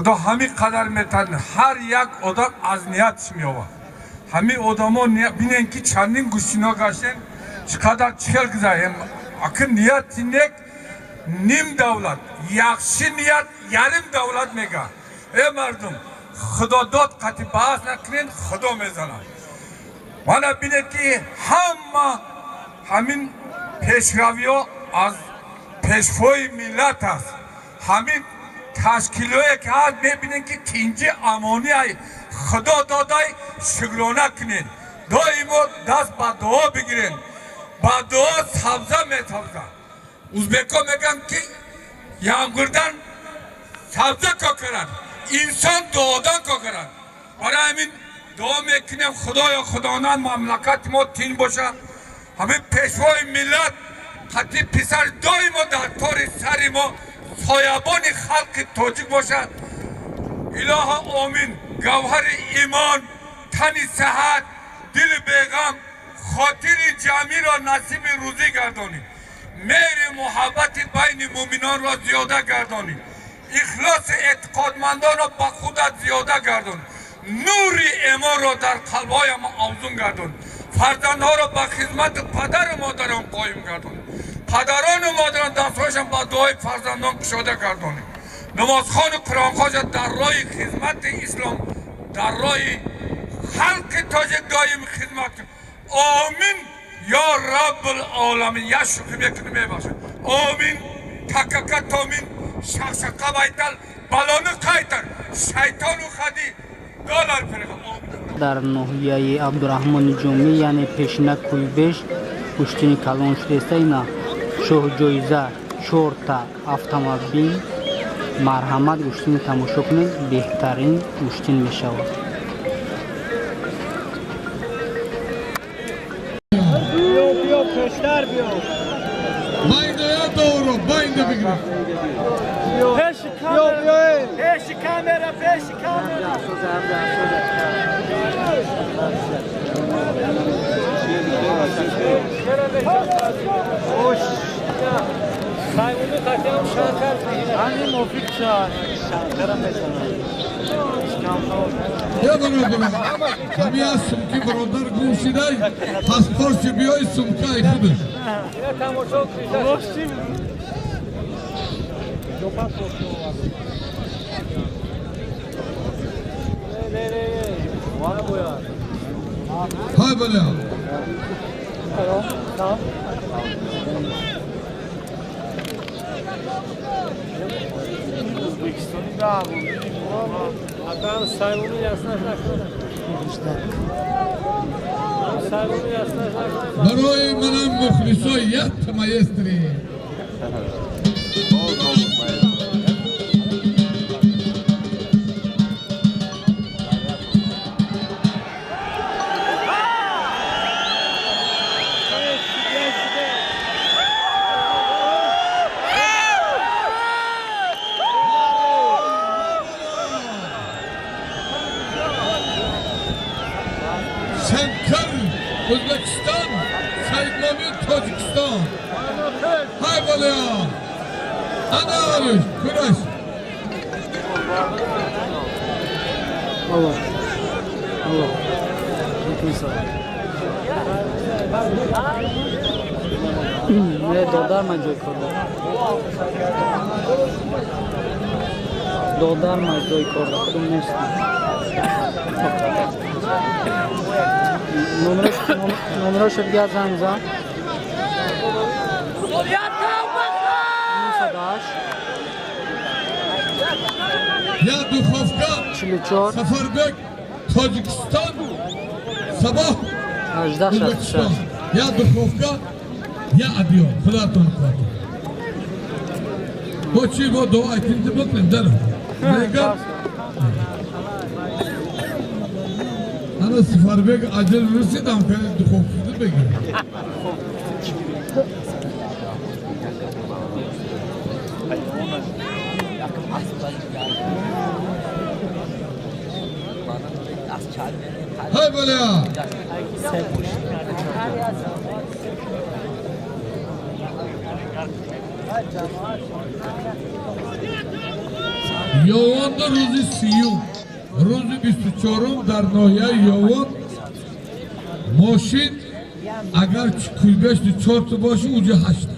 Худо ҳамин қадар метавон, ҳар як одам аз ниятш меёвад. Ҳамин одамо бинен, ки чандин гӯштино гаштен, чӣ қадар чихел гузарем. Акн нияти нек ним давлат, яхши ният ярим давлат мега. Э мардум, Худодод қати баҳс накунен, Худо мезанад. Мана бинед, ки ҳама ҳамин пешравиҳо аз пешвои миллат аст. Ҳамин ташкилое ки ҳаст, мебинем, ки тинҷи амониай Худо додай, шукрона кунед. Доимо даст ба дуо бигирен. Ба дуо сабза месабза. Узбекҳо мегӯянд, ки ямғирдан сабза кокарад, инсон дуодан кокарад. Барои ҳамин дуо мекунем: Худоё, Худонанд, мамлакати мо тинҷ бошад. Ҳамин пешвои миллат қати писар доимо дар тори сари мо соябони халқи тоҷик бошад. Илоҳо, омин. Гавҳари имон, тани сиҳат, дили беғам, хотири ҷамъиро насиби рӯзӣ гардонид. Меҳри муҳаббати байни муъминонро зиёда гардонид. Ихлоси эътиқодмандонро ба худат зиёда гардон. Нури имонро дар қалбҳоямон афзун гардон. Фарзандҳоро ба хизмати падару модарон қоим гардон. Падарону модарон дастҳояшон ба дуои фарзандон кушода гардонед. Намозхону қуръонхонша дар роҳи хизмати ислом, дар роҳи халқи тоҷик доим хизмат. Омин ё Раббул оламин. Як шӯхӣ мекунӣ, мебахшед. Омин. Такака томин, шақшақа байтал, балони қайтар, шайтону хади доллар фиреха. Дар ноҳияи Абдураҳмони Ҷомӣ, яъне пешина Кӯйбеш, гӯштини калон шудааста. Ина шоҳҷоиза чорта автомобил. Марҳамат, гӯштини тамошо кунед, беҳтарин гӯштин мешавад. Биё, пештар биё. Байнда я doğru, байнда бигир. Пеши камера, пеши камера, пеши камера. Саймуни қатиам шанкар. Ани муфик шанкара мезанад. Я бародар, ҳами аз сумки бародар гум шидай, паспорти биёй, сумкаи худаш. Тамошо. Не, не, не. Вана бояд. Ҳай баля. Ӯзбекистони даъво. Акам саймуни яснаш накунад. Саймуни яснаш накунад. Барои манам мухлисои якта маэстри. Шанкар Ӯзбекистон, Саидмомин Тоҷикистон. Ҳай баля. Ана ариш, кураш. Алло, алло, алейкум. Не, додар ман ҷой кор дорам. Додар ман ҷой кор дорам, худум нестам. Номероша дига занг зан. 908. Я духовка. 44. Сафарбек Тоҷикистон, Сабоҳ 18 Ӯзбекистон. 66. Я духовка, я адиё. Худатон қодир. Бо чӣ бо дуо айтинти бикунем дар. Мегам. Ана Сафарбек аҷал расидам, ки духовка бигир. Ҳай баля. Ёвонда рӯзи 30-юм, рӯзи 24-ум дар ноҳияи Ёвон мошин агар кулбешти чорта боша, уҷа ҳашта,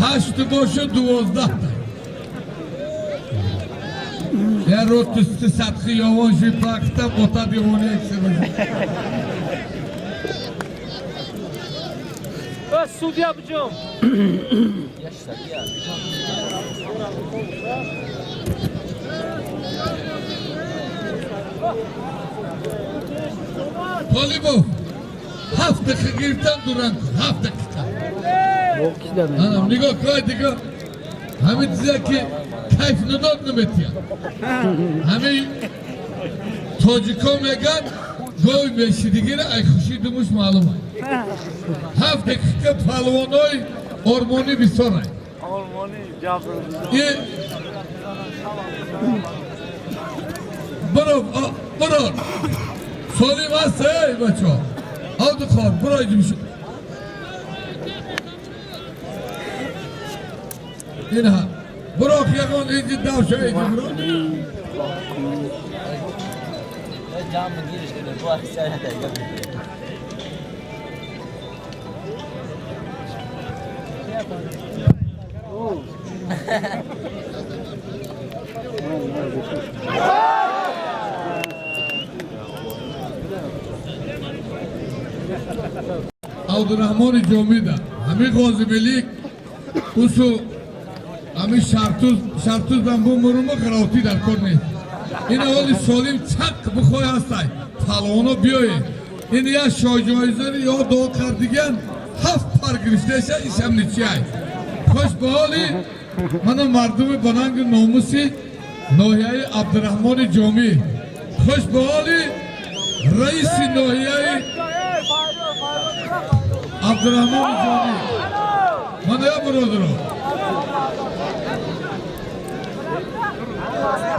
ҳашта боша, 12-та. Я роту садхи Ёвон ши пакта бота девони эксе. Судья бҷом. Толибов, 7 дақиқа гирифтан, дуранг кун, 7 дақиқа. Анам нигоҳ кой, дига ҳамин чиза ки кайф надод, наметиям. Ҳамин тоҷико меган, гови мешидигира ай хуши думуш маълум. 7 дақиқа палвонои ормонӣ бисорай. И биро, биро, солим аст, эй бачо Абдухор, биро иҷи. Инҳа биро, ягон иҷи давша, иҷи биро. Ҷамъ гириш кунем, бо аксар дайга. Абдурраҳмони Ҷомида ҳамин Ғозимелик усу ҳамин шартуз шартузам бу мурума ғаровтӣ дар кор нест. Ин аввали солим чақ бихоҳ ҳастай, палвоно биёед. Ин як шоҳҷоизари ё дуо кардиган ҳафт пар гирифташа, ишам ничияй. Хуш ба ҳоли мана мардуми бананги номуси ноҳияи Абдураҳмони Ҷомӣ, хуш ба ҳоли раиси ноҳияи Абдураҳмони Ҷомӣ. Мана я бародаро,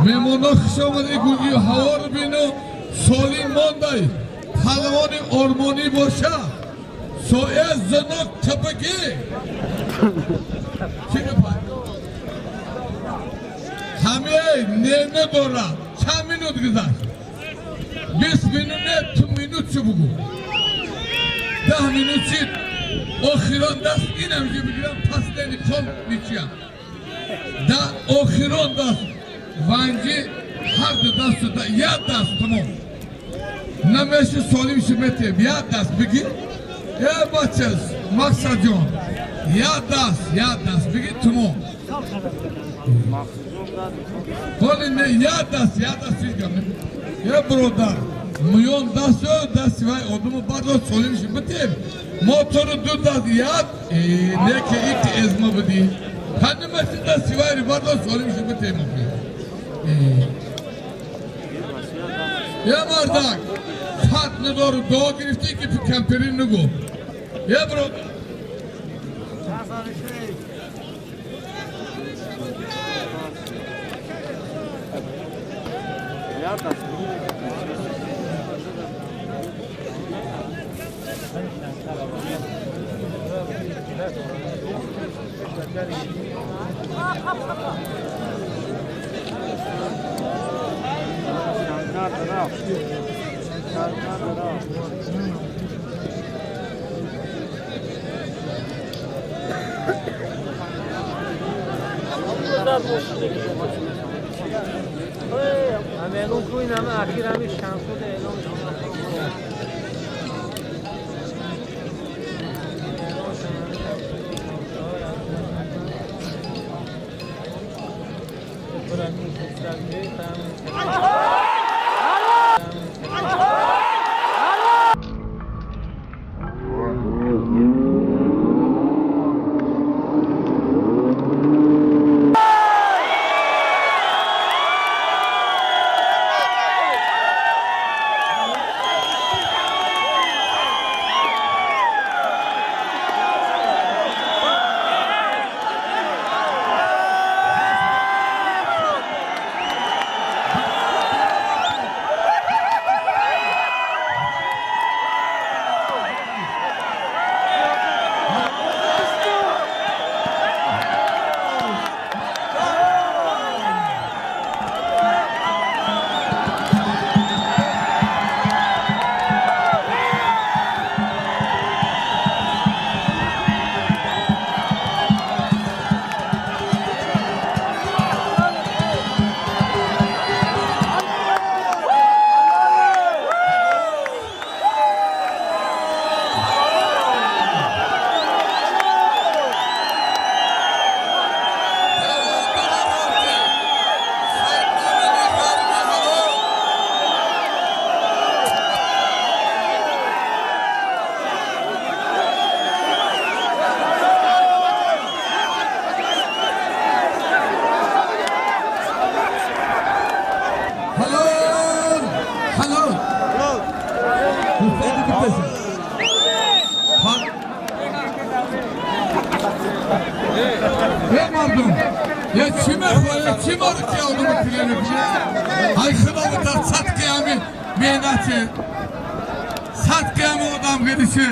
меҳмонҳо, хуш омадед. Гӯги ҳаворо бину, солим мондай, палвони ормонӣ боша, соя занок тапаки чӣ гапа ҳаме не дора. Чанд минут гузашт? 20 минут не, ту минут чӣ бугӯ, 10 минут чид. Охирон даст инам ки бигирам, пас кол ничиям да охирон даст ванҷи ҳар ду дасту як даст тамом намеши, солим ши метем. Як даст бигир, е бача Мақсадҷон, як даст, як даст бигир, тамом. Ҳоли не, як даст, як даст ҳеҷ гап не. Е бародар, миён дасту дасти вай одаму баъдо солим ши битем. Мо туро ду даст як не ки ики эзма бидӣ. Ҳанимаси дасти вайри баъдо солим ши битем. Е мардак, фарқ надору, дуо гирифтӣ ки камперин нагӯ. Е бародар. Ҳам эълон кунин, ҳама ахир ҳами шансуд эълон. Гӯсфанди биташа. Е, мардум, я чӣ мехоҳед, чӣ маро ки одаму пиле мекунед? Ай, худо битар, садқи ҳами меҳнати, садқи ҳами одамгирише.